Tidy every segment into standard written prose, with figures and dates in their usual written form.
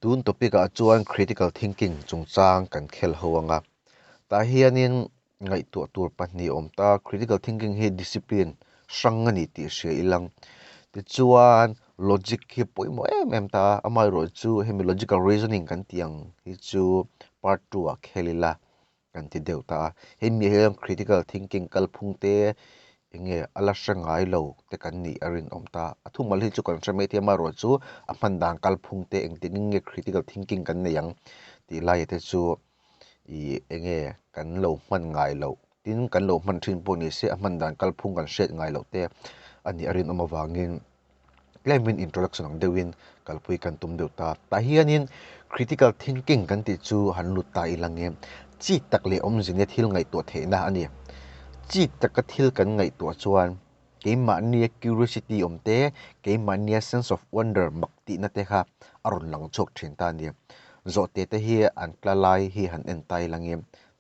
Tun topic ah chuan critical thinking chungchang kan khel ho anga. Tah hianin ngaihtuah tur pahnih a awm ta. Critical thinking hi discipline hrang a ni tih hria ilang. Tichuan logic hi pawimawh em em ta a, amaherawhchu hemi logical reasoning kan tih ang hi chu part two ah khel ila kan ti deuh ta a. Hemi hian critical thinking kalphung te enge a la hre ngai lo te kan nih a rinawm ta. A thumal hi chu kan hre mai thei a, amaherawhchu a hman dan kalphung te engtin nge critical thinking kan nei ang tih laia te chu ih enge kan lo hman ngai loh tin kan lo hman thin pawh ni se a hman dan kalphung kan hriat ngai loh te a nih a rinawm avangin tlemin introduction ang deuhin kalpui kan tum deuh ta. Tah hianin critical thinking kan tih chu han lut ta ila nge chik tak leh awmzia thil ngaihtuah theihna a ni. Chik taka thil kan ngaihtuah chuan keimahnia curiosity awm te, keimahnia sense of wonder mak tihna te kha a rawn lang chhuak thin ta a ni. Zawhte te hi an tla lai hi han en ta ila nge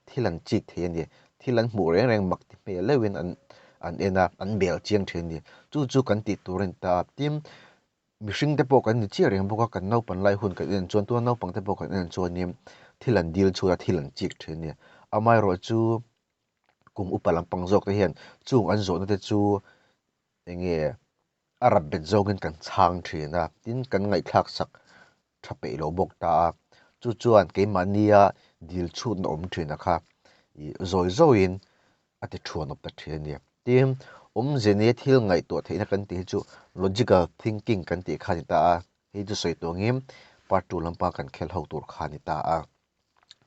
thil an chik thei a ni. Thil an hmuh reng reng mak ti hmel deuhin an an en a, an bel chiang thin a ni. Chu chu kan tih tur a ni ta a. Tin, mihring te pawh kan ni chiah reng bawk a, kan naupan lai hun kan en chuan tuna naupang te pawh kan en chuanin thil an dil chhuat a, thil an chik thin a ni. Amaherawhchu kum upa lampang zawk te hian chung an zawhna te chu eng nge a rap bet zawngin kan chhang thin a, tin kan ngaihthlak sak tha peih lo bawk ta a, chu chuan keimahnia dil chhutna awm thin a kha ih zawi zawiin a ti thuan awp ta thin a ni. Tin, awmze nia thil ngaihtuah theihna kan tih hi chu logical thinking kan tih kha a ni ta a, hei chu sawi tuangin part two lampang kan khel ho tur kha a ni ta a.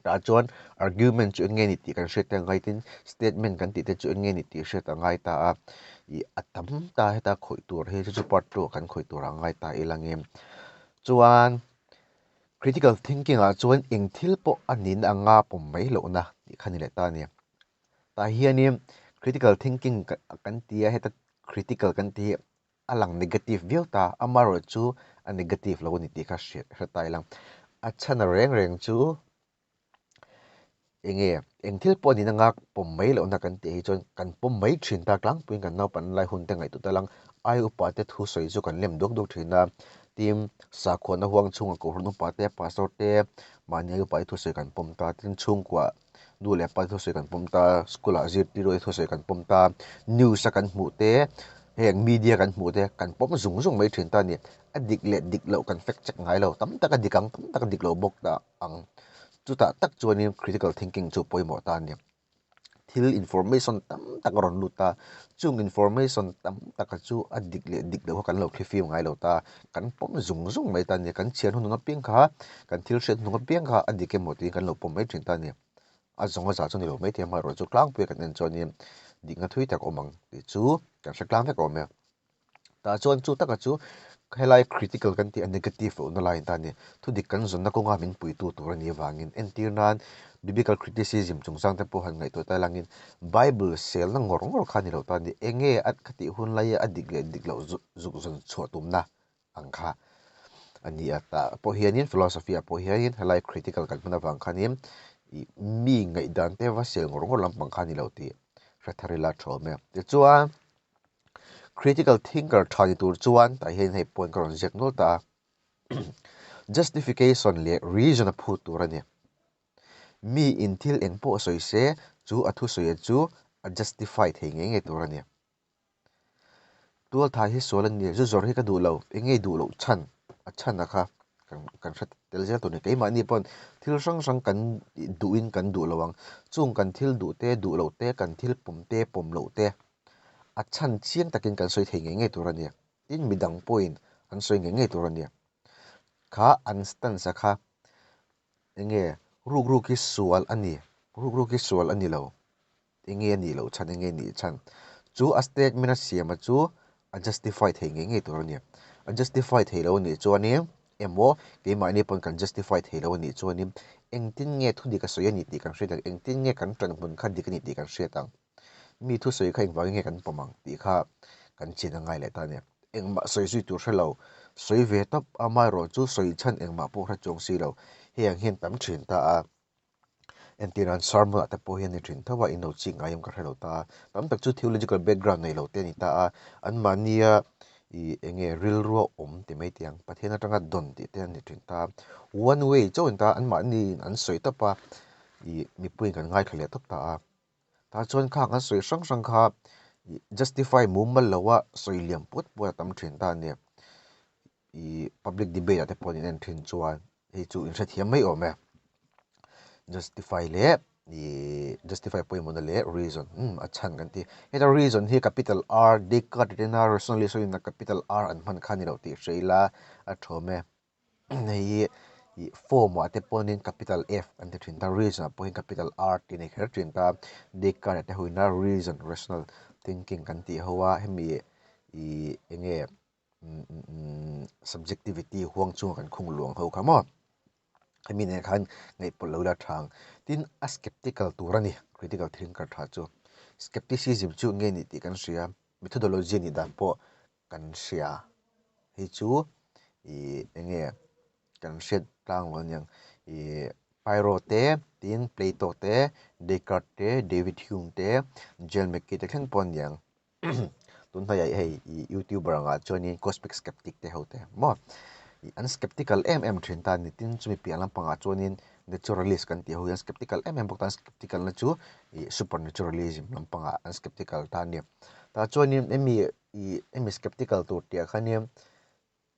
Tah chuan argument chu eng nge ni tih kan hriat te a ngai tin statement kan tih te chu eng nge ni tih hriat a ngai ta a, ih a tam ta heta khawih tur hi chu chu part two ah kan khawih tur a ngai ta ila nge. Chuan critical thinking ah chuan eng thil pawh a nihna anga pawm mai lohna tih kha ni leh ta a ni. Tah hianin critical thinking kan ti a heta critical kan tih hi a lang negative viau ta, amaherawhchu a negative lo a ni tih kha hriat hre ta ila. A chhan reng reng chu eng nge eng thil pawh nihna anga pawm mai lohna kan tih hi chuan kan pawm mai thin ta tlangpuiin kan naupan lai hun te ngaihtuah ta lang ai upa te thu sawi chu kan lem duak duak thin a, tin sakhuana huang chhunga kohhran upa te pastor te mahni ai upa te thu sawi kan pawm ta, tin chhungkua nu leh pa te thusawi kan pawm ta, school ah zirtir te thusawi kan pawm ta, news a kan hmuh te, heng media kan hmuh te kan pawm zung zung mai thin ta a ni. A dik leh dik loh kan fact check ngai lo, tam tak a dik ang, tam tak a dik lo bawk ta ang. Chutah tak chuanin critical thinking chu pawimawh ta a ni. Thil information tam tak a rawn lut ta, chung information tam taka chu a dik leh dik loh kha kan lo thlifim ngai lo ta, kan pawm zung zung mai ta a ni. Kan chhiar hnu hnung apiang kha, kan thil hriat hnung apiang kha a dik emaw tiin kan lo pawm mai thin ta a ni. A zawng a zah chu ni lo mai thei amaherawhchu tlangpuia kan en chuanin dikna thui tak a awm ang tih chu kan hre tlang vek awm e. Tah chuan chu taka chu helai critical kan tih a negative lohna lai ta a ni. Thudik kan zawnna kawnga min puitu tur a nih avangin entir nan biblical criticism chungchang te pawh han ngaihtuah ta langin Bible selna ngawr ngawr kha a ni lo ta a ni. Enge a khatih hun laia a dik leh dik loh zuk zawn chhuah tumna ang kha a ni a. Tah pawh hianin philosophy ah pawh hianin helai critical kan hman avang khanin ih mi ngaihdan te va sel ngawr ngawr lampang kha a ni lo tih hre thar ila a tha awm e. Tichuan. Critical thinker tha ni tur chuan tah hian hei point ka rawn ziak nual ta a, justification leh reason a phut tur a ni. Mi in thil eng pawh sawi se chu a thusawi chu a justify thei ngei ngei tur a ni. Tualthai hi sual a ni, zu zawrh hi ka duh lo, eng nge duh loh chhan a chhan a kha kan hre tel zel tur a ni. Keimahni paw'n thil hrang hrang kan duhin kan duh lo ang, chung kan thil duh te duh loh te, kan thil pawm te pawm loh te, a chhan chiang takin kan sawi thei ngei ngei tur a ni. Tin, midang pawhin an sawi ngei ngei tur a ni. Kha an stance a kha eng nge ruk ruk hi sual a ni, ruk ruk hi sual a ni lo, eng nge a nih loh chhan, eng nge a nih chhan. Chu a statement a siam a chu a justify thei ngei ngei tur a ni. A justify thei lo a nih chuanin emaw keimahni pawn kan justify thei lo a nih chuanin engtin nge thudik a sawi a ni tih kan hriat ang, engtin nge kan ṭanhmun kha dik a ni tih kan hriat ang. Mi thusawi kha engvangin nge kan pawm ang tih kha kan chin a ngai leh ta a ni. Engmah sawi zui tur hre lo, sawi ve tawp amaherawh chu sawi chhan engmah pawh hre chuang si lo. Hei ang hian tam thin ta a, entir nan sermon ah te pawh hian ni thin tho a, in lo chik ngai em ka hre lo ta a. Tam tak chu theological background nei lo te a ni ta a, anmahnia Ih enge rilrua awm ti mai tih ang, Pathian atanga dawn tih te a ni thin ta. One way chauh a ni ta, anmahniin an sawi tawp a, ih mipuiin kan ngaithla leh tawp ta a. Tah chuan khang an sawi hrang hrang kha ih justify mumal loa sawi liam puat puat a tam thin ta a ni. Ih public debate ah te pawh an in en thin chuan hei chu in hrethiam mai awm e. Justify leh ih justify pawimawhna leh reason umm a chhan kan ti. Heta reason hi capital R Descartes tena rationalist ho in capital R an hman kha a ni lo tih hre ila a thawm e. Hei hi ih form ah te pawhin capital F an ti thin ta reason ah pawhin capital R tih a ni kher thin ta. Descartes te ho ina reason rational thinking kan tih ho a hemi ih eng nge subjectivity huang chunga kan khung luang ho kha maw hemi nen khan ngaihpawlh lo ila tha ang tin a skeptical tur a ni critical thinker tha chu skepticism chu nge ni tih kan hria methodology nih dan pawh kan hria hei chu ih eng nge kan hriat tlang lo aniang ih Pyrrho te tin Plato te Descartes te David Hume te James McKay te thleng pawh aniang. Tun hnuaiah hei ih youtuber angah chuanin cosmic skeptic te ho te maw ih an skeptical em em thin ta ni tin chumi piah lampangah chuanin naturalist kan tih ho hian skeptical em em bawk ta an skeptical na chu ih supernaturalism lampangah an skeptical ta a ni tah chuanin hemi ih hemi skeptical tur tih ah khanin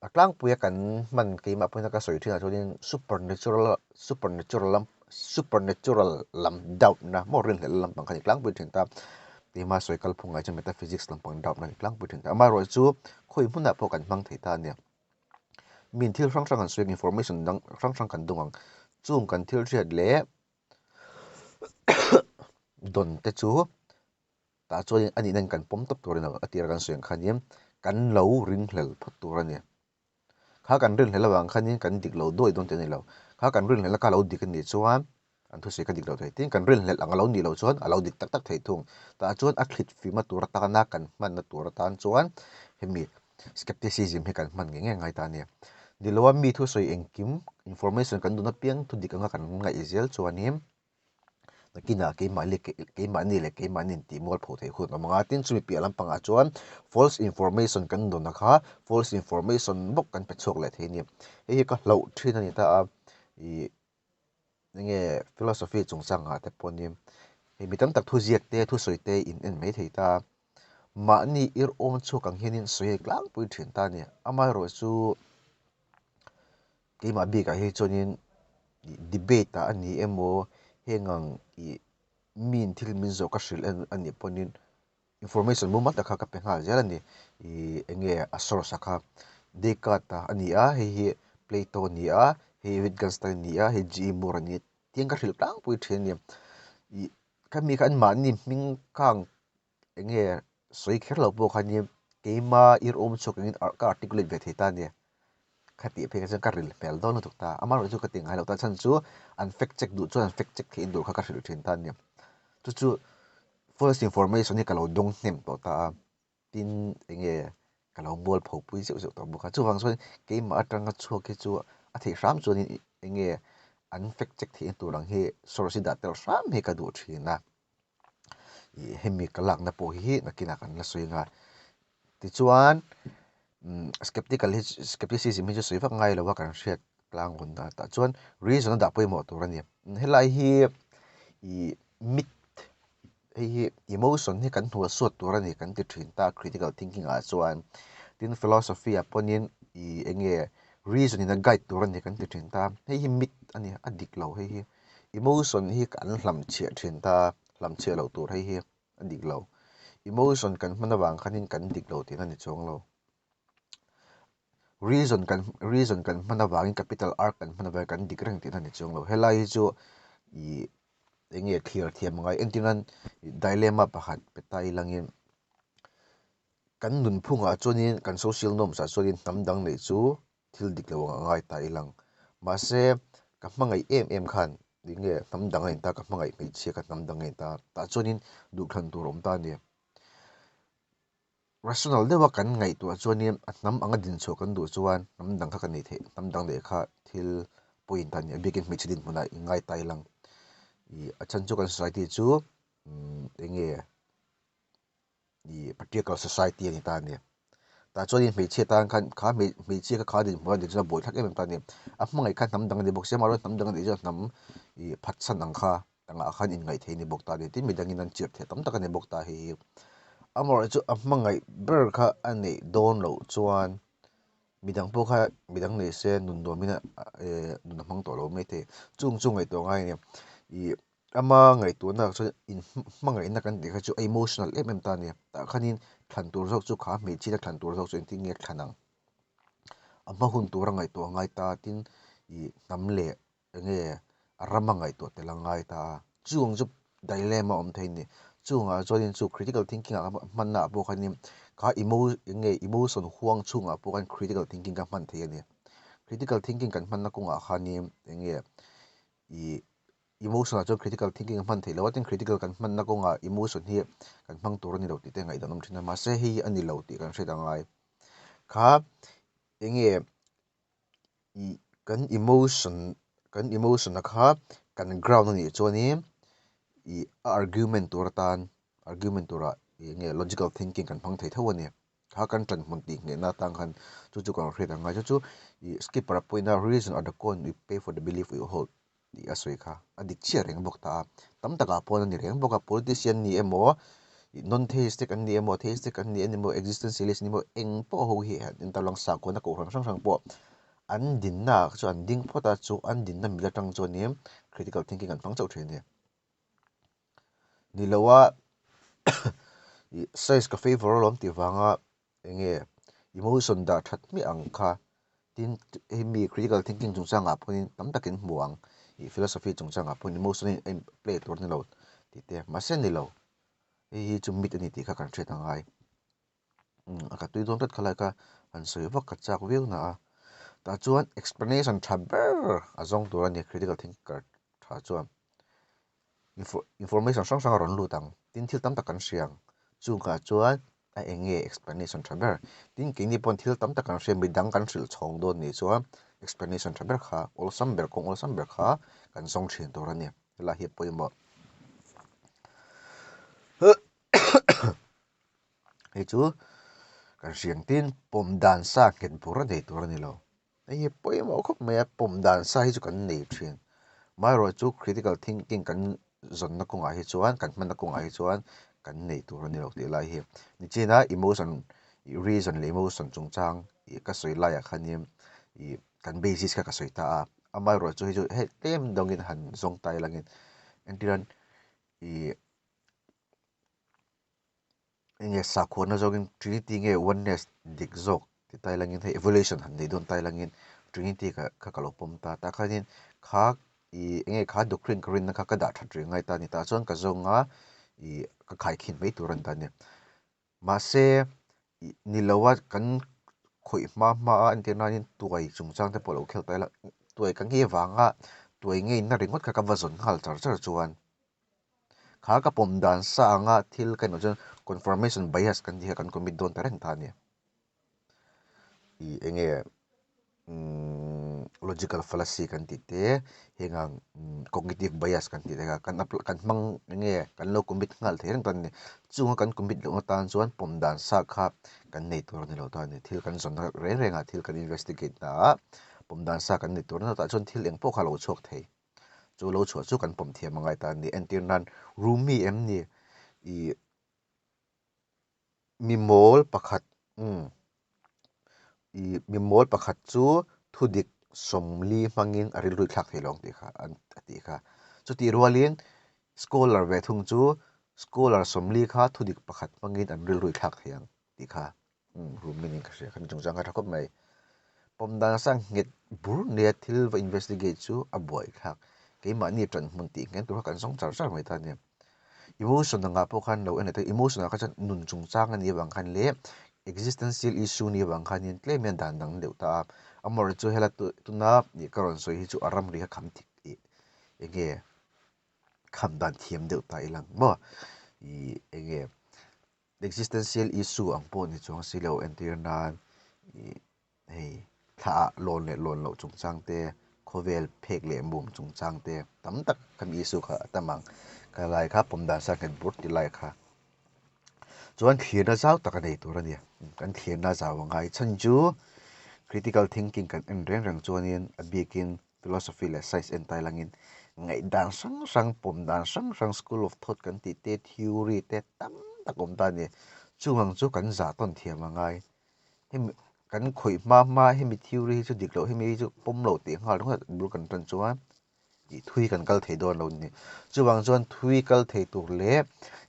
A tlangpuia kan hman keimah pawhin a ka sawi thinah chuanin supernatural supernatural lam supernatural lam doubt na maw rinhlelh lampang kha a ni tlangpui thin ta. Keimah sawi kalphung ngai chuan metaphysics lampang doubt na a ni tlangpui thin ta. Amaherawhchu khawi hmunah pawh kan hmang thei ta a nia. Min thil hrang hrang an sawi ang information dang hrang hrang kan dawng ang. Chung kan thil hriat leh dawn te chu Tah chuan a nihna in kan pawm tawp tur a ni lo, a tir kan sawi ang khanin kan lo ringhlel phawt tur a ni. Kha kan rinhlel avang khanin kan dik lo duai dawn tih a ni lo. Kha kan rinhlelna kha a lo dik a nih chuan an thusawi kha dik lo thei. Tin, kan rinhlelh ang a lo nih loh chuan a lo dik tak tak thei thung. Tah chuan a thlit fima tur atana kan hmanna tur atan chuan hemi skepticism hi kan hman ngei ngei ngai ta a ni. Ni loa mi thusawi engkim information kan duhna piang thu dik anga kan ngaih zel chuanin Nakinah keimah leh keimahni leh keimahni intih mual pho theih hun awm ang a, tin chumi piah lampangah chuan false information kan dawn a kha false information bawk kan pe chhuak leh thei a ni. Hei hi ka hlauh thin a ni ta a, ih enge philosophy chungchangah te pawh nia hei mi tam tak thuziak te thusawi te in en mai thei ta a, mahni irhawm chhuak ang hianin sawi a tlangpui thin ta a ni. Amaherawhchu. Keimah bikah hi chuanin ih debate ah a ni emaw heng ang ih miin thil min zawh ka hrilh a nih pawhin information mumal tak kha ka pe nghal zel a ni. Ih eng nge a source a kha Descartes a ni a, hei hi Plato a ni a, hei Wittgenstein a ni a, hei G E Moore a ni a tiang ka hrilh tlangpui thin a ni. Ih khami kha anmahni hming khang eng nge sawi kher lo pawh kha nia keima ir awm chhuak angin ka articulate ve thei ta ania kha tih phei kha chuan ka ril hmel dawn lutuk ta amaherawhchu ka ti ngai lo ta chhan chu an fact check duh chuan an fact check theih tur kha ka hrilh thin ta ania chu chu false information hi ka lo dawng hnem tawh ta a tin eng nge ka lo mual pho pui zeuh zeuh tawh bawk a chuvang chuan keimah atanga chhuak hi chu a theih hram chuanin eng nge an fact check theihna tur ang hi source hi dah tel hram hi ka duh thin a. Ih hemi ka lakna pawh hi nakinah kan la sawi nghal. Tichuan skeptical hi skepticism hi chu sawi vak ngai lo a kan hriat tlang hun a tah chuan reason a dah pawimawh tur a ni. Helai hi ih myth hei hi emotion hi kan hnual suat tur a ni kan ti thin ta critical thinking ah chuan. Tin philosophy ah pawhin ih eng nge reason in a guide tur a ni kan ti thin ta. Hei hi myth a ni a dik lo hei hi. Emotion hi kan hlam chhiah thin ta, hlam chhiah loh tur hei hi a dik lo. Emotion kan hman avang khanin kan dik lo tihna ni chuang lo. Reason kan reason kan hman avangin capital R kan hman avangin kan dik reng tihna ni chuang lo. Helai hi chu ih eng nge thlir thiam a ngai. Entirnan dilemma pakhat pe ta ilangin kan nunphungah chuanin kan social norms ah chuanin hnam dang neih chu thil dik lo ang a ngai ta ilang. Mahse, ka hmangaih em em khan eng nge hnam dang a in ta, ka hmangaih hmeichhia kha hnam dang a in ta, tah chuanin duhthlan tur a awm ta a ni. Rational deuha kan ngaihtuah chuanin a hnam anga dinchhuah kan duh chuan hnam dang kha ka nei theih, hnam dang leh kha thil pawhin ta a ni. A biakin hmeichhe dinhmunah i ngai ta ilang. Ih a chhan chu kan society chu eng nge ih patriarchal society a ni ta a ni. Tah chuanin hmeichhia tan khan kha hmeichhia kha kha dinhmun a din chuan a buaithlak em em ta a ni. A hmangaih kha hnam dang a ni bawk sia, amaherawhchu hnam dang a nih chuan hnam ih phatsan ang kha tangah khan inngaih theih a ni bawk ta a ni. Tin, midangin an chirh theih tam tak a ni bawk ta hei hi. Amaherawhchu a hmangaih ber kha a neih dawn loh chuan midang pawh kha midang nei se nun nuamin nun a hmang tawh lo mai thei. Chung chu ngaihtuah ngai a ni. Ih ama ngaihtuahna chuan in hmangaihna kan tih kha chu a emotional em em ta a ni. Tah khanin thlan tur zawk chu kha hmeichhia thlan tur zawk chu engtin nge thlan ang? A hma hun tura ngaihtuah a ngai ta tin ih hnam leh enge a rama ngaihtuah tel a ngai ta a. Chung chu dilemma awm thei a ni. Chungah chuanin chu critical thinking ah hmanna ah pawh khanin kha emo enge emotion huang chhungah pawh khan critical thinking kha hman theih a ni. Critical thinking kan hmanna kawngah khanin enge ih emotion ah chuan critical thinking a hman theih loh a, tin critical kan hmanna kawngah emotion hi kan hmang tur a ni lo tih te ngaihdan awm thin a, mahse hei hi a ni lo tih kan hriat a ngai. Kha enge ih kan emotion kan emotion a kha kan ground a nih chuanin ih a argument tur atan argument turah ih enge logical thinking kan hmang thei tho a ni. Kha kan ṭan hmun tih nghehna atang khan chu chu kan hriat ang ngai chu chu ih skipper a pawhin a reason are the coin we pay for the belief we hold tih a sawi kha a dik chiah reng bawk ta a. Tam takah paw'n a ni reng bawk a, politician ni emaw ih non-theistic an ni emaw theistic an ni emaw existentialist ni emaw eng pawh ho hi an intarlang sakhaw na kohhran hrang hrang pawh an dinna ah chu an ding phawt a chu an dinna mil atang chuanin critical thinking an hmang chauh thin a ni. Ni lo a ih size ka favour alawm tih vanga eng nge emotion dah that hmiah ang kha tin hemi critical thinking chungchangah pawhin tam takin hmu ang ih philosophy chungchangah pawhin emotion hi a play tur a ni lo tih te mahse ni lo hei hi chu mit a ni tih kha kan hriat a ngai. Umm a ka tui dawn tlat khalai kha han sawi vak ka chak viau na a tah chuan explanation tha ber a zawng tur a ni critical thinker tha chuan information hrang hrang a rawn lut ang tin thil tam tak kan hria ang chungah chuan a eng nge explanation tha ber tin keini paw'n thil tam tak kan hria midang kan hrilh chhawng dawn nih chuan explanation tha ber kha awlsam ber kawng awlsam ber kha kan zawng thin tur a ni helai hi a pawimawh. Hei chu kan hriang tin pawm dan sa nghet bur a nei tur a ni lo. Hei hi pawimawh khawp mai a, pawm dan sa hi chu kan nei thin. Amaherawhchu critical thinking kan zawnna kawngah hi chuan kan hmanna kawngah hi chuan kan nei tur a ni lo tih lai hi. Nichina emotion reason leh emotion chungchang ih ka sawi laiah khanin ih kan basis kha ka sawi ta a. Amaherawhchu hei chu hei tlem dawngin han zawng ta ilangin entirnan ih. Enge sakhuana zawngin Trinity nge Oneness dik zawk ti tai langin hei evaluation han nei dawn tai langin Trinity kha kha ka lo pawm ta tah khanin kha ih enge kha doctrine ka rinna kha ka dah that rih ngai ta a ni tah chuan ka zawng a ih ka khaikhin mai tur a ni ta a ni mahse ih ni lo a kan khawih hma hma a entir nain tuai chungchang te pawh a lo khel ta ila tuai ka ngei avanga tuai ngeina ringawt kha ka va zawn nghal char char chuan. Kha ka pawm dan sa anga thil ka inawh chuan confirmation bias kan tih kha kan commit dawn ta reng ta a ni. Ih eng nge umm logical fallacy kan tih te heng ang cognitive bias kan tih te kha kan apply kan hmang eng nge kan lo commit nghal thei reng ta a ni. Chunga kan commit lohna tan chuan pawm dan sa kha kan nei tur a ni lo ta a ni. Thil kan zawn reng reng ah thil kan investigate na ah pawm dan sa kan nei tur a ni lo tah chuan thil eng pawh kha a lo chhuak thei. Chu lo chhuah chu kan pawm thiam angai ta a ni. Entir nan Rumi em ni? Ih mi mawl pakhat umm ih mi mawl pakhat chu thudik sawmli hmangin a rilru thlak thei lo ang tih kha an a tih kha. Chutih rualin scholar ve thung chu scholar sawmli kha thudik pakhat hmangin an rilru thlak thei ang tih kha. Umm room in ka hria kha chungchang kha tha khawp mai. Pawm dan sang nghet bur nia thil va investigate chu a buai thlak. Keimahni tan hmun tih nghen tur kha kan zawng char char mai ta nia. Emotion angah pawh khan lo en leh ta emotion ah kha chuan nun chungchang a nih avang khan leh existential issue a nih avang khanin tlem hian dan dang deuh ta a. Amaherawhchu chu hela tuna ih ka rawn sawi hi chu a ramri kha kham thik ih eng nge kham dan thiam deuh ta ilang maw ih eng nge. Existential issue ang pawh ni chuang si lo entir nan ih hei thla ah lawn leh lawn loh chungchang te khawvel phek leh mum chungchang te tam tak kan issue kha a tam ang ka lai kha pawm dan sa nghet bur ti lai kha. Chuan thlirna zau tak a nei tur a ni. Kan thlirna zau a ngai chhan chu critical thinking kan en reng reng chuanin a bikin philosophy leh science en tai langin ngaihdan hrang hrang, pawm dan hrang hrang, school of thought kan tih te, theory te tam tak awm ta a ni. Chung ang chu kan zah tawn thiam a ngai. Hemi kan khawih hma hma hemi theory hi chu dik loh, hemi hi chu pawm loh tih nghal ringawt bul kan tan chuan ih thui kan kal thei dawn lo ni. Chuvang chuan thui kal thei tur leh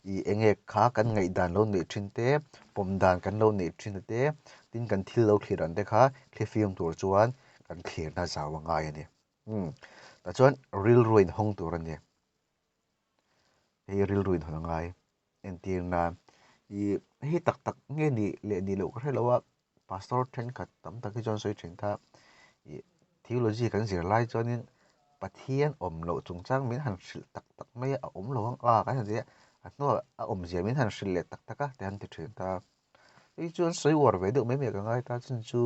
ih eng nge kha kan ngaihdan lo neih thin te, pawm dan kan lo neih thin te, tin kan thil lo thlir ang te kha thlifim tur chuan kan thlirna zau a ngai a ni. Umm tah chuan rilru a inhawng tur a ni. Hei rilru inhawn a ngai. Entir nan ih hei tak tak nge nih leh nih loh ka hre lo a, pastor thenkhat tam tak hi chuan sawi thin kha ih theology kan zir lai chuanin Pathian awm loh chungchang min han hrilh tak tak mai a, a awm lo ang a kan han ti a, a hnuah a awmzia min han hrilh leh tak tak a ti han ti thin ta. Hei chuan sawi uar ve deuh mai mai ka ngai ta chin chu.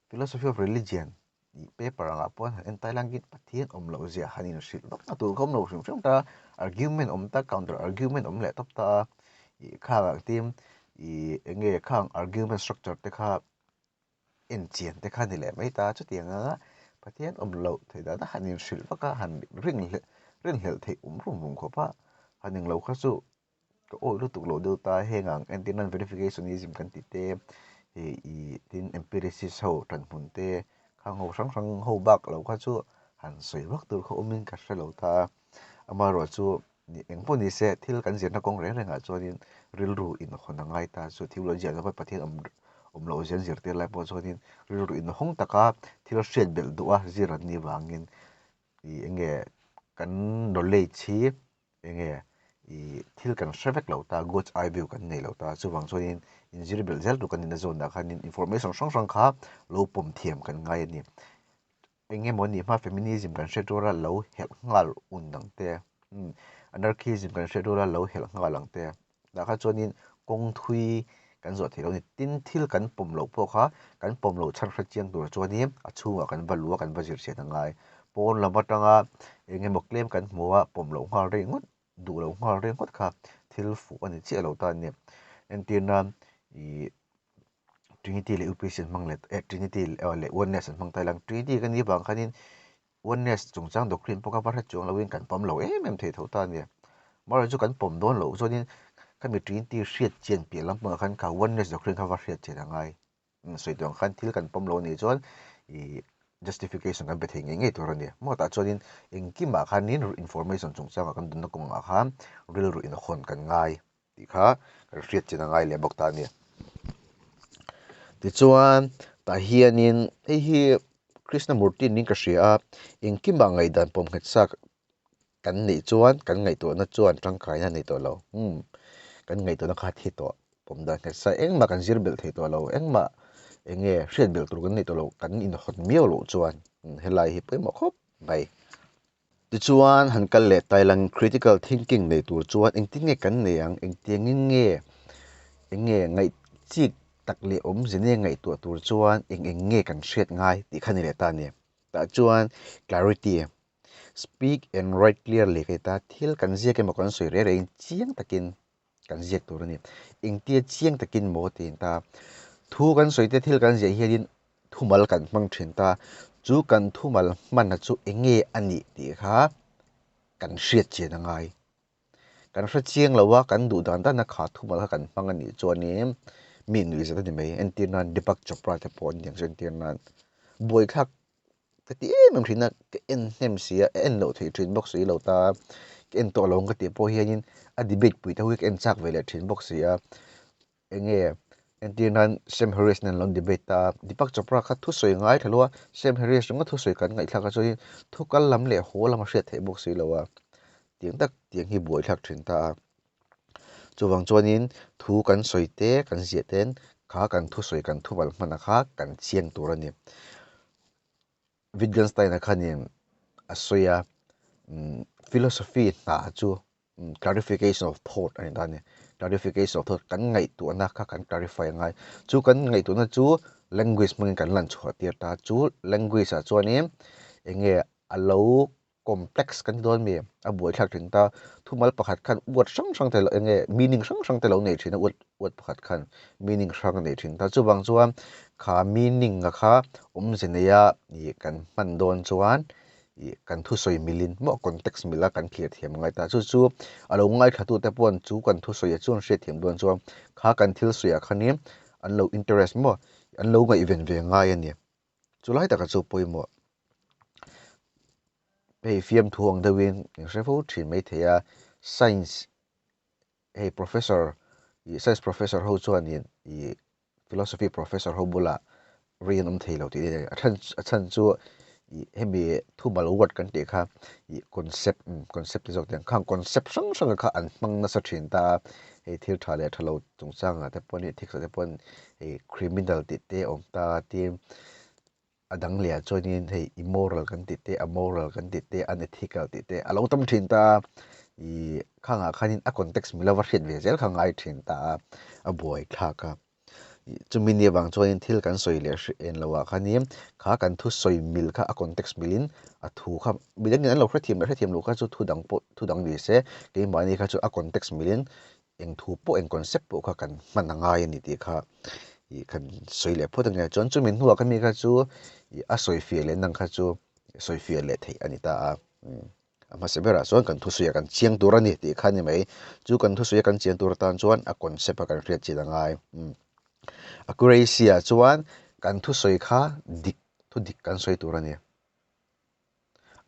Philosophy of Religion tih paper angah pawh han en Thailand-in Pathian awm loh zia han inhrilh vak na tur kha awm lo hrim hrim ta a, argument awm ta counter argument awm leh tawp ta a, ih khang ang tin ih eng nge khang argument structure te kha en chian te kha ni leh mai ta a, chutiang anga Pathian awm loh theih dan a han inhrilh vak a han rinhlelh rinhlelh theih awm rum rum khawp a, han englo kha chu. Ka awih lutuk loh deuh ta heng ang entir nan verificationism kan tih te hei ih tin empiricist ho tanhmun te khang ho hrang hrang ho bak lo kha chu han sawi vak tur kha awmin ka hre lo ta a, amaherawh chu eng pawh ni se thil kan zirna kawng reng rengah chuanin rilru inhawn a ngai ta chu theology ah chuan Pathian awm awm loh zia an zirtir lai pawh chuanin rilru inhawng taka thil hriat belh duh a zir an nih vangin ih eng nge kan knowledge hi enge ih thil kan hre vek lo ta God's eye view kan nei lo ta chuvang chuanin inzir belh zel tur kan nihna zawnah khanin information hrang hrang kha lo pawm thiam kan ngai a ni. Eng emaw nih hma feminism kan hre tura lo helh nghal un ang te umm anarchism kan hre tura lo helh nghal ang te tah kha chuanin kawng thui kan zawh theih lo a ni. Tin thil kan pawm loh pawh kha kan pawm loh chhan hre chiang tur chuanin a chhungah kan va luh a kan va zir chhiat a ngai. Pawn lam atanga eng emaw claim kan hmu a pawm loh nghal rei ngawt duh loh nghal rei ngawt kha thil fuh a ni chiah lo ta a ni. Entir nan ih Trinity leh UPC an hmang leh eh Trinity leh Oneness an hmang ta ila Trinity ka nih vang khanin Oneness chungchang doctrine pawh kha va hre chuang loin kan pawm lo em em thei tho ta a nia. Amaherawhchu chu kan pawm dawn loh chuanin khami Trinity hriat chian piah lampangah khan kha Oneness doctrine kha va hriat chian a ngai. Sawi tur ang khan thil kan pawm lo a nih chuan ih justification kan pe thei ngei ngei tur a ni. Maw tah chuanin engkimah khanin information chungchangah kan dunna kawngah khan rilru inhawn kan ngai tih kha kan hriat chian a ngai leh bawk ta a ni. Tichuan tah hianin hei hi Krishnamurti niin ka hria a, engkimah ngaihdan pawm nghet sa kan neih chuan kan ngaihtuahna chuan tangkaina a nei tawh lo. Umm kan ngaihtuahna kha a thi tawh pawm dan nghet sa engmah kan zir belh thei tawh lo engmah eng nge hriat belh tur kan nei tawh lo kan inhawn miau loh chuan helai hi pawimawh khawp mai. Tichuan han kal leh tai lang critical thinking nei tur chuan engtin nge kan nei ang engtiangin nge eng nge ngaih chik tak leh awmze nge ngaihtuah tur chuan eng eng nge kan hriat ngai tih kha ni leh ta a ni. Tah chuan clarity Speak and write clearly ka ti ta, thil kan ziak emaw kan sawi reng rengin chiang takin kan ziak tur a ni. Engtia chiang takin maw tiin ta, thu kan sawi te thil kan ziah hianin thumal kan hmang thin ta, chu kan thumal hmanna chu eng nge a nih tih kha kan hriat chian a ngai. Kan hre chiang lo a, kan duh dan dana kha thumal kha kan hmang a nih chuanin mi nuihzat a ni mai. Entir nan Deepak Chopra te pawh an ni ang chu entir nan buaithlak ka ti em em thin a, ka en hnem si a, a en loh theih thin bawk si lo ta, ka en tawh lo ang ka tih pawh hianin a debate pui te ho hi ka en chak ve leh thin bawk si a, eng nge entir nan Sam Harris nen an lo debate ta a, Deepak Chopra kha thusawi ngai tha lo a, Sam Harris ringawt thusawi kan ngaihthlak a chuanin thu kal lam leh haw lam a hriat theih bawk si lo a, tiang tak tiang hi buaithlak thin ta a. Chuvang chuanin thu kan sawi te kan ziah ten kha kan thusawi kan thuval hman a kha kan chiang tur a ni. Wittgenstein-a khanin a sawi a, philosophy hna chu clarification of thought a ni ta a ni. Clarification of thought kan ngaihtuahna kha kan clarify a ngai. Chu kan ngaihtuahna chu language hmangin kan lan chhuah tir ta. Chu language ah chuanin eng nge a lo. complex kan ti dawn mi a buaithlak thin ta. Thumal pakhat khan word hrang hrang te eng nge meaning hrang hrang te lo nei thin a word word pakhat khan meaning hrang a nei thin ta. Chuvang chuan kha meaning a kha awmze neia ih kan hman dawn chuan ih kan thusawi milin maw context mila kan thlir thiam ngai ta. Chu chu a lo ngaithla tute paw'n chu kan thusawiah chuan hriatthiam dawn chuan kha kan thil sawiah khanin an lo interest maw an lo ngaihven ve ngai a ni. Chu lai taka chu pawimawh hei fiamthu ang deuhin in hre fo thin maithei a, science hei professor ih science professor ho chuanin ih philosophy professor ho bulah rei an awm thei lo tih a chhan a chhan chu ih hemi thumal word kan tih kha ih concept concept te zawk te ang khang concept hrang hrang kha an hmang nasa thin ta a, hei thil tha leh tha lo chungchangah te pawh ethics ah te pawh hei criminal tih te a awm ta a tin a dang leh ah chuanin hei immoral kan tih te amoral kan tih te unethical tih te a lo tam thin ta a ih khangah khanin a context mila va hriat ve zel kha a ngai thin ta a a buaithlak a. Chumi ni avang chuanin thil kan sawi leh hrih en loh ah khanin kha kan thu sawi mil kha a context milin a thu kha midangin an lo hrethiam leh hrethiam loh kha chu thu dang pawh thu dang ni se keimahni kha chu a context milin eng thu pawh eng concept pawh kha kan hman a ngai a ni tih kha ih kan sawi leh phawt a nia chuan chumi hnuah kha mi kha chu ih a sawi fiah leh nang kha chu sawi fiah leh theih a ni ta a. A hmasa berah chuan kan thusawi a kan chiang tur a ni tih kha a ni mai. Chu kan thusawi a kan chian tur atan chuan a concept a kan hriat chin a ngai. Accuracy ah chuan kan thusawi kha dik, thu dik kan sawi tur a ni.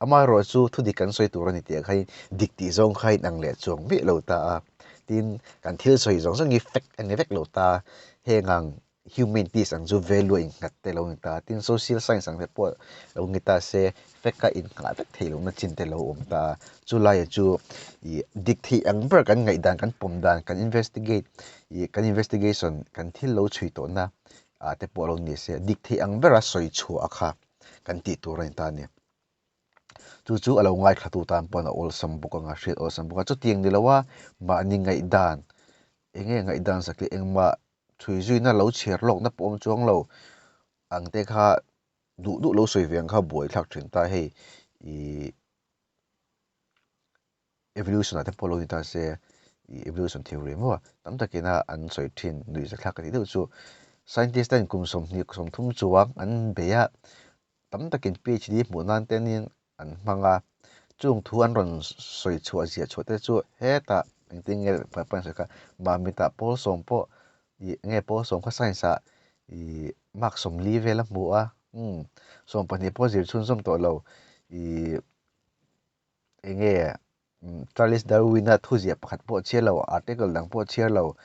Amaherawhchu chu thu dik kan sawi tur a ni tih ah khain dik tih zawng kha a inang leh chuang miah lo ta a. Tin, kan thil sawi zawng zawng hi fact a ni vek lo ta. Heng ang Humanities ang chu value a innghat te lo ni ta, tin social science ang te pawh lo ni ta se fact a innghah vek theih lohna chin te lo awm ta. Chu laia chu ih dik theih ang ber kan ngaihdan kan pawm dan kan investigate ih kan investigation kan thil lo chhui tawhna ah te pawh lo ni se dik theih ang bera sawi chhuah kha kan tih tur a ni ta a ni. Chu chu a lo ngaithlatu tan paw'n a awlsam bawk ang a, hriat awlsam bawk a. Chutiang ni loa mahni ngaihdan eng nge ngaihdan sak leh engmah chhui zuina lo chhiar lawkna pawh awm chuang lo ang te kha duh duh lo sawi ve ang kha buaithlak thin ta hei ih evolution ah te pawh lo ni ta se ih evolution theory maw tam takina an sawi thin nuih zathlak ka tih deuh chu scientist ten kum 20 30 chuang an bei a tam takin PhD hmuh nan te nin an hmang a, chung thu an rawn sawi chhuah ziah chhuah te chu hetah engtin nge papan sawi kha Mamitah pawl sawm pawh ih nge pawl sawm kha science ah ih mark 40 vel a hmu a umm 12 pawh zir chhunzawm tawh lo ih eng nge Charles Darwin-a thuziah pakhat pawh chhiar lo, article dang pawh chhiar lo,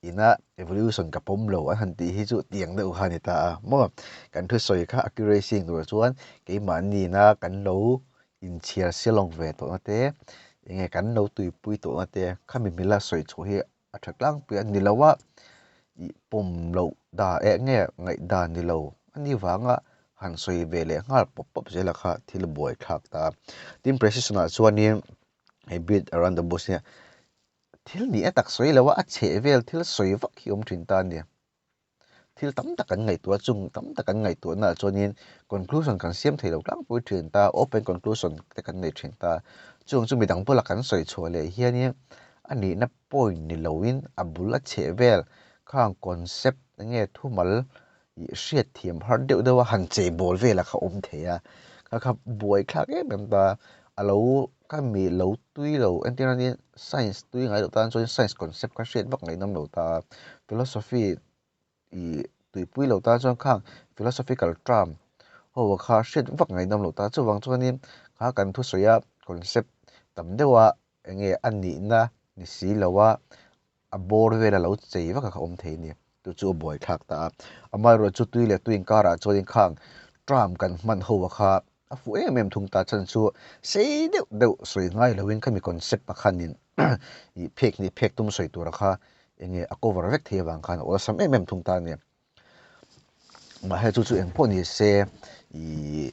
ina evolution ka pawm lo an han tih hi chu tiang deuh kha a ni ta a maw. Kan thusawi kha accuracy tur chuan keimahniina kan lo inchhiar sialawng ve tawhna te, eng nge kan lo tuipui tawhna te khami mila sawi chhuah hi a tha tlangpui a ni lo a, ih pawm loh dan eh nge ngaihdan ni lo a ni vanga han sawi ve leh nghal pawp pawp zel a kha thil buai thlak ta. Tin precision ah chuanin hei beat around the bush nia thil ni a tak sawi lo a a chheh vel thil sawi vak hi awm thin ta a ni. Thil tam tak kan ngaihtuah a chung tam tak kan ngaihtuah naah chuanin conclusion kan siam thei lo tlangpui thin ta, open conclusion te kan nei thin ta. Chung chu midang bulah kan sawi chhuah leh hianin a nihna point ni loin a bul a chheh vel khang concept enge thumal ih hriat thiam har deuh deuh a han chei bawl velah kha awm thei a, kha kha buai thlak em em ta a lo ka mi lo tui lo entir a nia science tui ngai loh tan chuan science concept kha hriat vak ngaihnawm lo ta philosophy ih tuipui lo tan chuan khang philosophical term ho kha hriat vak ngaihnawm lo ta chuvang chuanin kha kan thusawi a concept tam deuh a eng nge a nihna ni si lo a a bawr vel a lo chei vak a kha awm thei a ni. Chu chu a buai thlak ta a. Amaherawhchu chu tui leh tui inkarah chuanin khang tram kan hman ho a kha a fuh em em thung ta chhan chu sei deuh deuh sawi ngai loin khami concept pakhanin ih phek hnih phek tum sawi tura kha eng nge a cover vek thei avang khan a awlsam em em thung ta a ni. Mahse chu chu engpawh ni se ih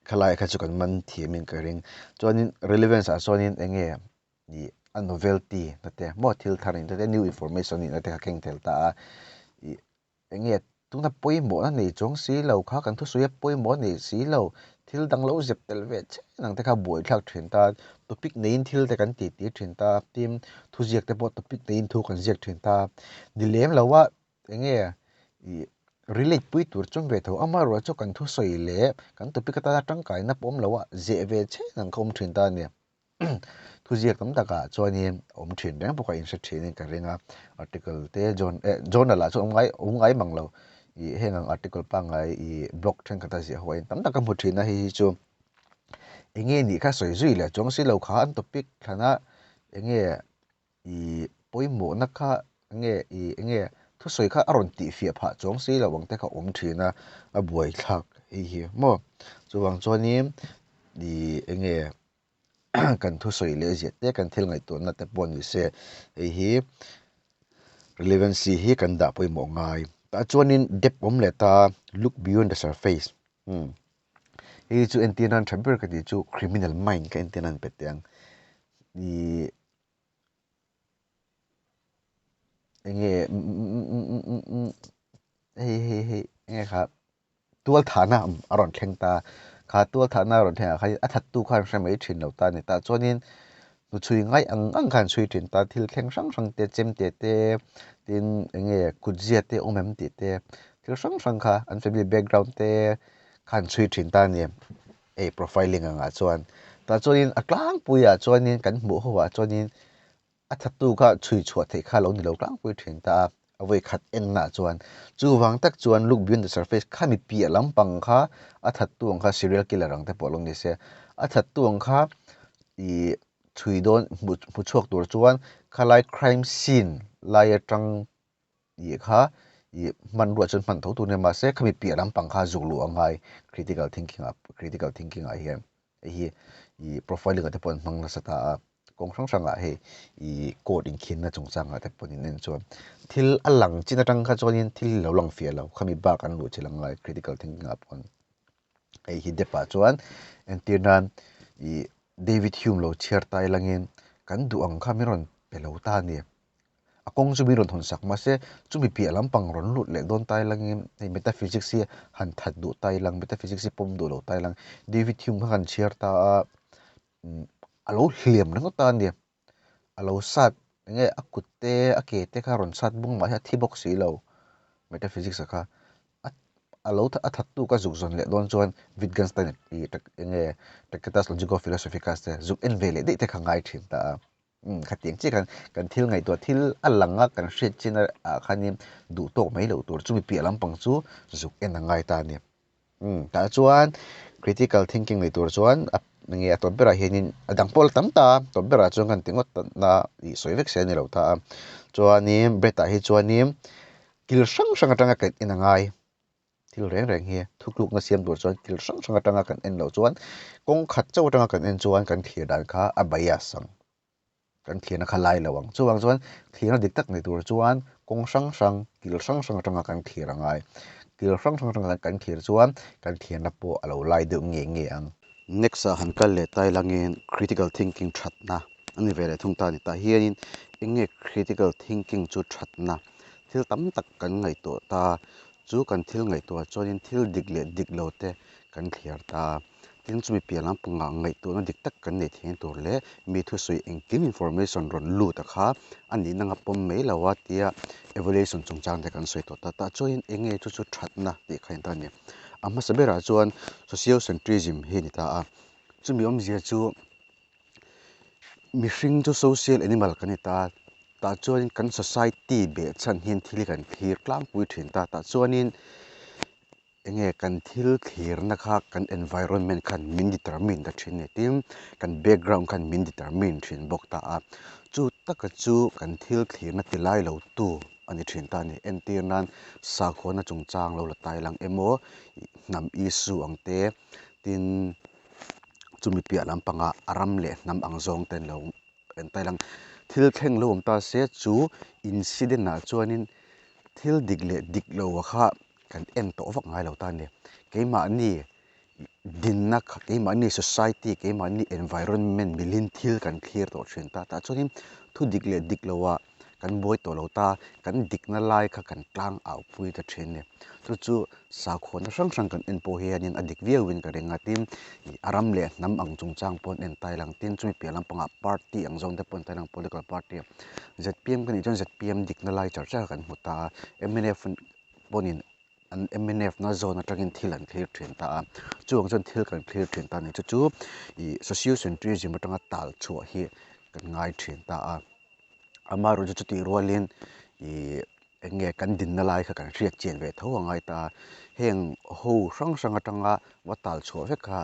khalai kha chu kan man thiamin ka ring. Chuanin relevance ah chuanin eng nge ih a novelty na te maw thil thar in te new information nihna te kha keng tel ta a ih eng nge tuna pawimawh na nei chuang si lo kha kan thusawi a pawimawh nei si lo Thil dang lo zep tel ve che nang te kha buaithlak thin ta, topic neiin thil te kan titi thin ta, tin thuziak te pawh topic neiin thu kan ziak thin ta. Ni lem lo a enge ih relate pui tur chuan ve tho amaherawhchu chu kan thusawi leh kan topic atana tangkaina pawh awm lo a zeh ve che nang kha awm thin ta a ni. Thuziak tam takah chuanin awm thin reng bawk a inhre thinin ka ring a, article te journal ah chuan awm ngai awm ngai mang lo ih heng ang article pangngai ih blog thenkhat a ziah ho a in tam tak ka hmu thin a hei hi chu eng nge nih kha sawi zui leh chuang si lo kha an topic thlan a eng nge ih pawimawhna kha eng nge ih eng nge thusawi kha a rawn tihfiah phah chuang si lo ang te kha awm thin a a buaithlak hei hi maw chuvang chuanin ih eng nge kan thusawi leh ziah te kan thil ngaihtuahna te pawh ni se hei hi relevancy hi kan dah pawimawh ngai tah chuanin depth awm leh ta look beyond the surface umm hei chu entir nan tha ber ka tih chu criminal mind ka entir nan pe teh ang ih eng nge hei hei hei eng nge kha tualthahna a rawn thleng ta kha tualthahna a rawn thleng ah khan a thattu khan hre mai thin lo ta a ni tah chuanin hnuchhui ngai ang ang khan chhui thin ta thil thleng hrang hrang te chemte te tin eng nge kutzia te awm em tih te thil hrang hrang kha an family background te khan chhui thin ta a ni hei profiling ang ah chuan tah chuanin a tlangpui ah chuanin kan hmuh ho ah chuanin a thattu kha chhui chhuah theih kha lo ni lo tlangpui thin ta a, a vawi khat enna ah chuan chuvang tak chuan look beyond the surface khami piah lampang kha a thattu ang kha serial killer ang te pawh lo ni se a thattu ang kha ih chhui dawn hmu hmu chhuak tur chuan khalai crime scene lai atang tih kha ih hmanrua chuan hman tho tur a nia mahse khami piah lampang kha zuk luh a ngai critical thinking ah critical thinking ah hian hei hi ih profiling ah te pawh an hmang nasa ta a kawng hrang hrang ah hei ih court inkhinna chungchang ah te pawh in en chuan thil a lang chin atang kha chuanin thil lo lang fiah lo khami bak an luh chilh angai critical thinking ah pawh hei hi dep ah chuan entir nan ih David Hume lo chhiar ta ilangin kan duh ang kha min rawn pe lo ta a ni. A kawng chu min rawn hawn sak mahse chumi piah lampang rawn lut leh dawn ta ilangin hei metaphysics hi han that duh ta ilang metaphysics hi pawm duh lo ta ilang David Hume kha kan chhiar ta a a lo hliam ringawt ta a ni a lo sat eng nge a kut te a ke te kha rawn sat bung mah hi a thi bawk si lo metaphysics ah kha a a lo a that tu ka zuk zawn leh dawn chuan Wittgenstein ih eng nge Tractatus Logico-Philosophicus te zuk en ve leh daih te kha ngai thin ta a. Umm khatiang chiah khan kan thil ngaihtuah thil a lang a kan hriat chin ah khanin duh tawk mai loh tur chumi piah lampang chu zuk en a ngai ta a ni. Umm tah chuan critical thinking nei tur chuan a nge a tawp berah hianin a dang pawh la tam ta a tawp berah chuan kan ti ngawt na ih sawi vek se a ni lo ta a chuanin bread ah hi chuanin thil hrang hrang atanga kan en a ngai. Thil reng reng hi thutlukna siam tur chuan thil hrang hrang atanga kan en loh chuan kawng khat chauh atanga kan en chuan kan thlir dan kha a bias ang, kan thlirna kha lai lo ang. Chuvang chuan thlirna dik tak nei tur chuan kawng hrang hrang, kil hrang hrang atanga kan thlir a ngai. Kil hrang hrang atanga kan thlir chuan kan thlirna pawh a lo lai deuh ngei ngei ang. Next ah han kal leh ta ilangin critical thinking thatna a ni ve leh thung ta a ni. Tah hianin eng nge critical thinking chu thatna thil tam tak kan ngaihtuah ta Chu kan thil ngaihtuah chuanin thil dik leh dik lo te kan thliar ta. Tin, chumi piah lampangah ngaihtuahna dik tak kan nei thei tur leh mi thusawi engkim information rawn lut a kha a nihna anga pawm mai lo a tia evaluation chungchang te kan sawi tawh ta. Tah chuanin eng nge chu chu thatna tih kha a ni ta a ni. A hmasa berah chuan sociocentrism hi a ni ta a. Chumi awmzia chu Mihring chu social animal kan ni ta, tah chuanin kan society beh chhan hian thil kan thlir tlangpui thin ta, tah chuanin eng nge kan thil thlirna kha kan environment khan min determine ta thin a ni tin kan background khan min determine thin bawk ta a, chu taka chu kan thil thlirna ti lai lo tu a ni thin ta a ni, entir nan sakhuana chungchang lo la tai lang emaw hnam issue ang te tin. Chumi piah lampangah a ram leh hnam ang zawng te an lo en ta ilang. Thil thleng lo awm ta se chu incident ah chuanin thil dik leh dik lo a kha kan en tawh vak ngai lo ta a ni. Keimahni dinna kha keimahni society keimahni environment milin thil kan thlir tawh thin ta. Tah chuanin thu dik leh dik lo ah kan buai tawh lo ta, kan dikna lai kha kan tlang au pui ta thin a ni. Chu chu sakhuana hrang hrang kan en pawh hianin a dik viauin ka ring a, tin a ram leh hnam ang chungchang pawh an en tai lang, tin chumi piah lampangah party ang zawng te pawh an tai lang political party a, zpm ka nih chuan zpm dikna lai char char kan hmu ta a, mnf pawhin an mnf na zawn atangin thil an thlir thin ta a, chuvang chuan thil kan thlir thin ta a ni, chu chu ih sociocentrism atanga tal chhuah hi kan ngai thin ta a, amaherawhchu chutih rualin ih eng nge kan dinna lai kha kan hriat chian ve tho a ngai ta a, heng ho hrang hrang atanga va tal chhuah vek kha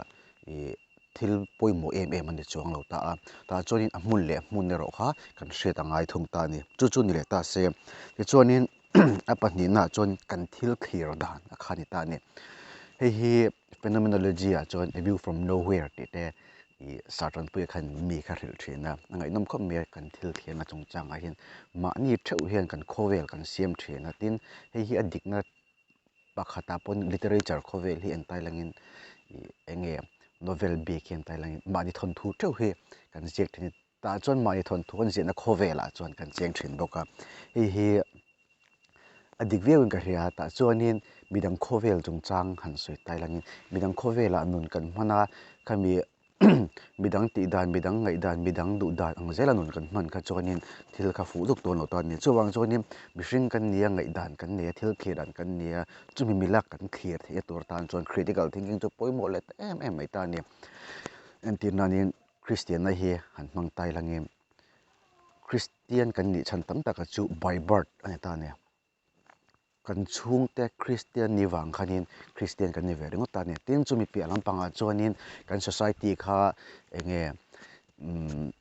ih thil pawimawh em em a ni chuang lo ta a, tah chuanin a hmun leh hmun erawh kha kan hriat a ngai thung ta a ni, chu chu ni leh ta se tichuanin a pahnihnaah chuan kan thil thlir dan a kha ni ta a ni, hei hi phenomenology ah chuan a view from nowhere tih te ih Sartanpuia khan mi kha hrilh thin a, a ngaihnawm khawp mai a kan thil thirna chungchangah hian mahni theuh hian kan khawvel kan siam thin a, tin hei hi a dikna pakhatah pawhin literature khawvel hi entai langin ih eng nge novel bik hi entai langin mahni thawnthu theuh hi kan ziak thin a tah chuan mahni thawnthu kan ziahna khawvelah chuan kan cheng thin bawk a, hei hi a dik viauin ka hria tah chuanin midang khawvel chungchang han sawi tai langin midang khawvelah nun kan hman a khami midang tih dan midang ngaih dan midang duh dan ang zela nun kan hman kha chuanin thil kha fuh duk dawn lo ta a ni chuvang chuanin mihring kan nia ngaih dan kan nei a thil thlir dan kan nia chumi mila kan thlir theih na tur tan chuan critical thinking chu pawimawh leh ta em em mai ta a ni entir nanin Kristianna hi han hmang tai langin Kristian kan nih chhan tam taka chu by birth a ni ta a ni. Kan chhungte Kristian ni vang khanin Kristian kan ni ve ringawt ta a ni. Tin, chumi piah lampangah chuanin kan society kha eng nge umm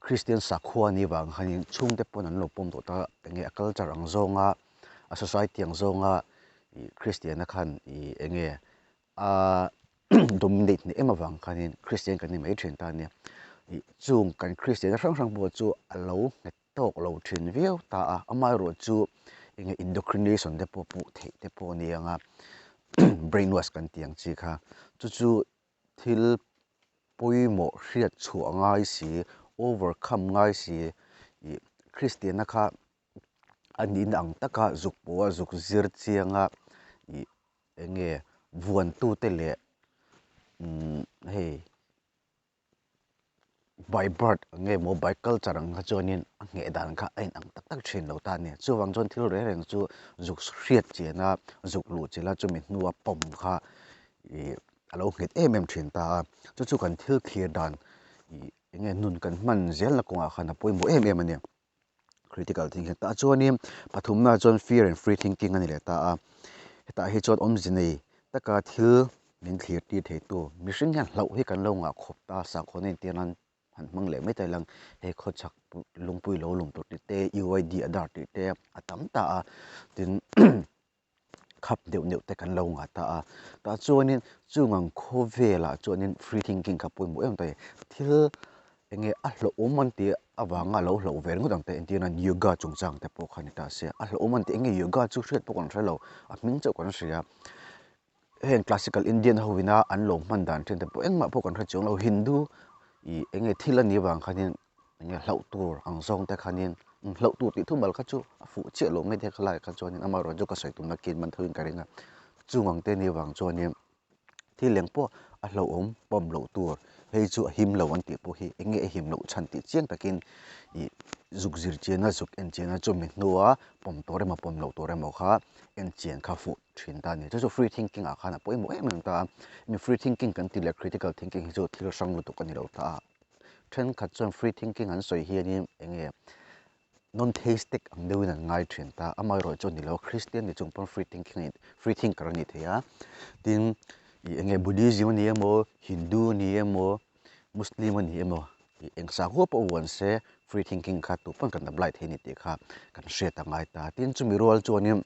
Kristian sakhua ni vang khanin chhungte pawn an lo pawm tawh ta eng nge a culture ang zawnga a society ang zawnga ih Kristianna khan ih eng nge a dominate hneh em avang khanin Kristian kan ni mai thin ta a nia. Ih chung kan Kristianna hrang hrang pawh chu a lo nghet tawk lo thin viau ta a, amaherawh chu eng nge indocrination te pawh puh theih te pawh a ni ang a, brain wash kan tih ang chi kha chu chu thil pawimawh hriat chhuah ngai si, overcome ngai si ih Kristianna kha a nihna ang taka zuk pawh a zuk zir chiang a ih eng nge vuantute leh umm hei by birth ang nge maw by culture ang kha chuanin a ngheh dan kha a inang tak tak thin lo ta a ni. Chuvang chuan thil reng reng chu zuk hriat chian a, zuk luh chilh a chumi hnua pawm kha ih a lo nghet em em thin ta a. Chu chu kan thil thlir dan ih eng nge nun kan hman zelna kawngah khan a pawimawh em em a ni. Critical thinking tah chuanin pathumna chuan fear and free thinking a ni leh ta a, hetah hi chuan awmze nei taka thil min thlir tir thei tu mihring hian hlauh hi kan lo ngah khawp ta sakhaw na entir nan han hmang leh mai ta ilang hei khawchhak lungpui lo lum tur tih te U_I_D Aadhaar tih te a tam ta a tin khap deuh deuh te kan lo ngah ta a tah chuanin chung ang khawvelah chuanin free thinking kha pawimawh em ta a ni thil eng nge a hlauhawm an tih avanga lo hlauh ve ringawt ang te entir nan yoga chungchang te pawh kha ni ta se a hlauhawm an tih eng nge yoga chu hriat pawh kan hre lo a hming chauh kan hria heng classical Indian ho ina an lo hman dan thin te pawh engmah pawh kan hre chuang lo Hindu ih eng nge thil a nih avang khanin eng nge hlauh tur ang zawng te khanin hlauh tur tih thumal kha chu a fuh chiah lo mai te kha lai kha chuanin amaherawhchu chu ka sawi tumna kin man thoin ka ring a chung ang te nih avang chuanin thil eng pawh a hlauhawm pawm loh tur hei chu a him lo an tih pawh hi eng nge a him loh chhan tih chiang takin ih zuk zir chian a zuk en chian a chumi hnua pawm tur emaw pawm loh tur emaw kha en chian kha fuh thin ta a ni chu chu free thinking ah khan a pawimawh em em ta a mi free thinking kan tih leh critical thinking hi chu thil hrang lutuk a ni lo ta a. Thenkhat chuan free thinking an sawi hianin eng nge non-theistic ang deuhin an ngai thin ta, amaherawh chu a ni lo, Christian ni chung pawn free thinking free thinker a ni thei a, tin ih eng nge Buddhism a ni emaw Hindu a ni emaw Muslim a ni emaw ih eng sakhua pawh vuan se free thinking kha tupawn kan apply thei a ni tih kha kan hriat a ngai ta, tin chumi rual chuanin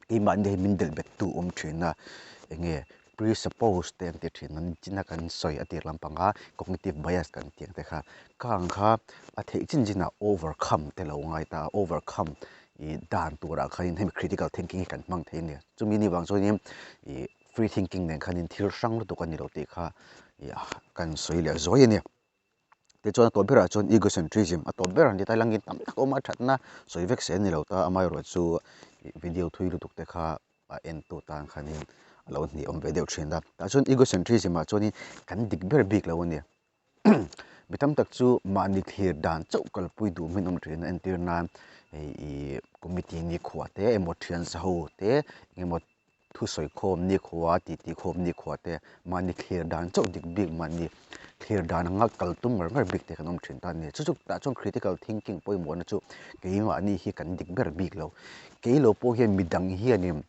keimahni hi min delh bet tu awm thin a eng nge presuppose te an ti thin a nichina kan sawi a tir lampang a cognitive bias kan tih ang te kha khang kha a theih chin chin ah overcome te lo ngai ta a overcome ih dan turah khanin hemi critical thinking hi kan hmang thei a ni chumi ni vang chuanin ih free thinking nen khanin thil hrang lutuk a ni lo tih kha ih kan sawi leh zuai a ni. Tichuan a tawp berah chuan egocentrism a tawp ber a ni ta langin tam tak a awm a thatna sawi vek se a ni lo ta amaherawhchu video thui lutuk te kha a entu tan khanin a lo hnih awm ve deuh thin a. Tah chuan egocentrism ah chuanin kan dik ber bik lo a ni. Mi tam tak chu mahni thlir dan chauh kalpui duh hmin awm thin a entir nan hei ih committee nikhua te emaw thian zaho te engemaw thusawi khawm nikhua titi khawm nikhua te mahni thlir dan chauh dik bik mahni thlir dan anga kal tum ngar ngar bik te kan awm thin ta a ni. Chu chu tah chuan critical thinking pawimawhna chu keimahni hi kan dik ber bik lo. Kei lo pawh hian midang hianin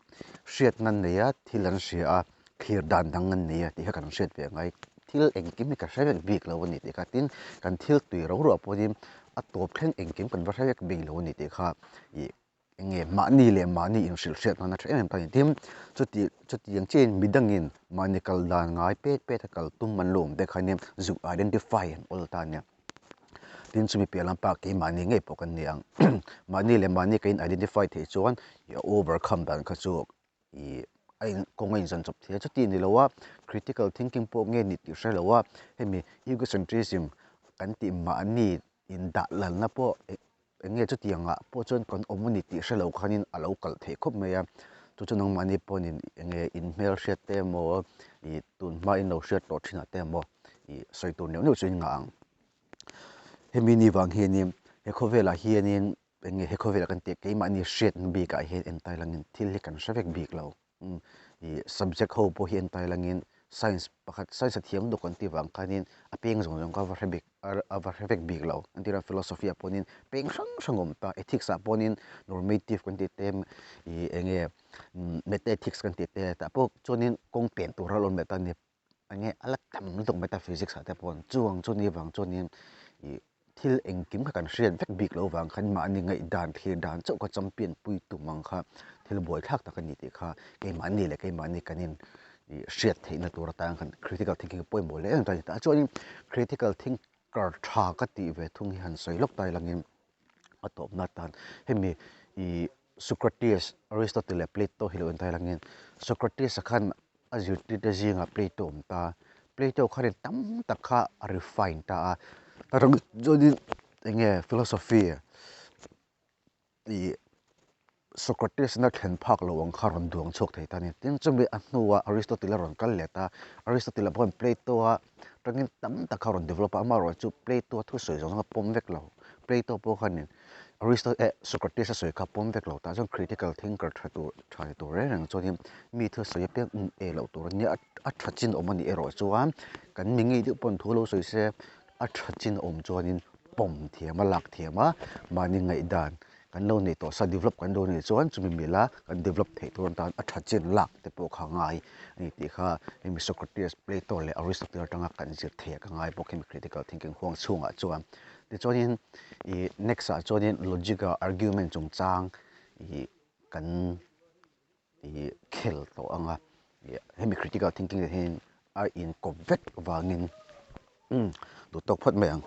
hriatna nei a thil an hria a thlir dan dang an nei a tih kha kan hriat ve ngai. Thil engkim hi ka hre vek bik lo a ni tih kha tin kan thil tui ro ruah pawhin a tawp thleng engkim kan va hre vek bik lo a ni tih kha ih eng nge mahni leh mahni inhrilh hriat nan a tha em em ta a ni. Tin chuti chutiang chiahin midangin mahni kal dan ngai pet pet a kal tum an lo awm te khanin zuk identify an awl ta a nia. Tin chumi piah lam pah keimahni ngei pawh kan ni ang mahni leh mahni ka in identify theih chuan ih a overcome dan kha chu ih a in kawng a inzan chawp thei a chuti ni lo a critical thinking pawh nge ni tih hre lo a hemi egocentrism kan tih mahni indah lalna pawh eng nge chutiang ah pawh chuan kan awm a ni tih hre lo khanin a lo kalh theih khawp mai a chu chu nangmahni pawhin eng nge in hmel hriat te emaw ih tun hma in lo hriat tawh thin ah te emaw ih sawi tur neuh neuh chu in ngah ang hemi ni vang hianin he khawvelah hianin Eng nge he khawvelah kan tih keimahni hriatna bikah hian entai langin thil hi kan hre vek bik lo. Ih subject ho pawh hi entai langin science pakhat science a thiam dawk kan tih vang khanin a peng zawng zawng kha va hre bik a va hre vek bik lo. Entirah philosophy ah pawhin peng hrang hrang a awm ta ethics ah pawhin normative kan tih te ih eng nge meta ethics kan tih te tah pawh chuanin kawng pen tur a lo awm leh ta a ni. Eng nge a la tam lutuk metaphysics ah te pawh chuang chu ni vang chuanin ih thil engkim kha kan hriat vek bik loh vang khan mahni ngaihdan thlir dan chauh kha champion pui tum ang kha thil buaithlak tak a ni tih kha keimahni leh keimahni kan in ih hriat theihna tur atan khan critical thinking pawimawh leh em em ta a ni chuanin critical thinker tha ka tih ve thung hi han sawi lawk ta ilangin a tawpna atan hemi ih Socrates, Aristotle leh Plato hi lo en ta ilangin Socrates a khan a zirtirte zingah Plato a awm ta a, Plato khanin tam tak kha a refine ta a, chuanin eng nge philosophy ih Socrates na thlen phak loh ang kha a rawn duang chhuak thei ta a ni. Tin chumi a hnuah Aristotle a rawn kal let a, Aristotle ah pawh Plato a tangin tam tak kha a rawn develop a, amaherawhchu Plato a thusawi zawng zawng a pawm vek lo, Plato pawh khanin Aristotle eh Socrates a sawi kha pawm vek lo tah chuan critical thinker tha tur tha ni tur reng reng chuanin mi thu sawi apiang um eh loh tur ania a tha chin awm anih erawh chuan kan mi ngei deuh pawn thu lo sawi se a tha chin awm chuanin pawm thiam a lak thiam a mahni ngaihdan kan lo neih tawh sa develop kan lo neih chuan chumi mila kan develop theih tur atan a tha chin lak te pawh kha ngai a ni tih kha hemi Socrates, Plato leh Aristotle atanga kan zir theih a ka ngai bawk hemi critical thinking huang chhungah chuan. Tichuanin ih next ah chuanin logic a argument chungchang ih kan ih khel tawh ang a ih hemi critical thinking te hian a inkawp vek vangin umm duh tawk phawt mai ang.